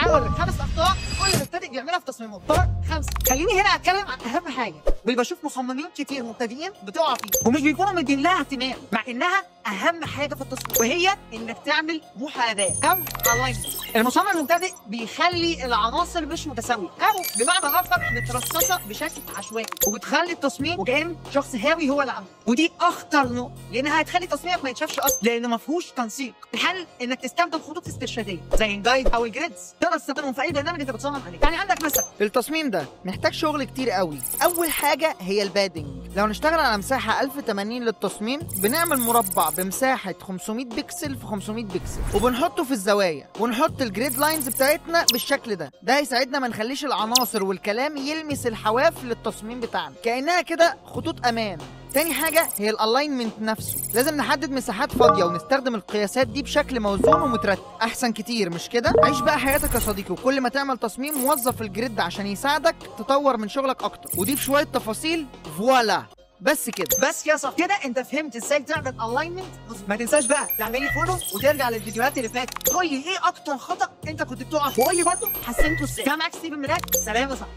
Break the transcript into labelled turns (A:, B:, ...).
A: تعال اقول لك 5 اخطاء كل مبتدئ بيعملها في تصميمه. part 5. خليني هنا اتكلم عن اهم حاجة واللي بشوف مصممين كتير مبتدئين بتقع فيه ومش بيكونوا مدين لها اهتمام، مع انها اهم حاجة في التصميم، وهي انك تعمل محاذاة او alignment. المصمم المبتدئ بيخلي العناصر مش متساوية، او بمعنى اخر مترصصه بشكل عشوائي، وبتخلي التصميم وكأن شخص هاوي هو اللي عامله. ودي اخطر نقطة، لانها هتخلي تصميمك ما يتشافش اصلا، لان ما فيهوش تنسيق. الحل انك تستخدم خطوط استرشاديه زي ال guide او ال grids، تقدر تستخدمهم في اي برنامج انت بتصمم عليه. يعني عندك مثلا
B: التصميم ده محتاج شغل كتير قوي. اول حاجة هي ال padding. لو نشتغل على مساحة 1080 للتصميم، بنعمل مربع بمساحة 500 بكسل في 500 بكسل، وبنحطه في الزوايا، ونحط ال grid lines بتاعتنا بالشكل ده. ده هيساعدنا ما نخليش العناصر والكلام يلمس الحواف للتصميم بتاعنا، كأنها كده خطوط امان. تاني حاجة هي ال alignment نفسه، لازم نحدد مساحات فاضية ونستخدم القياسات دي بشكل موزون ومترتب، أحسن كتير مش كده؟ عيش بقى حياتك يا صديقي، وكل ما تعمل تصميم وظف ال grid عشان يساعدك تطور من شغلك أكتر، وضيف شوية تفاصيل. voilà، بس كده.
A: بس يا صاحبي كده انت فهمت ازاي تعمل alignment. ما تنساش بقى تعمل لي follow وترجع للفيديوهات اللي فاتت، قول لي ايه اكتر خطأ انت كنت بتقع فيه، وقول لي برضه حسنته ازاي. كان معاك ستيفن ملاك، سلام يا صاحبي.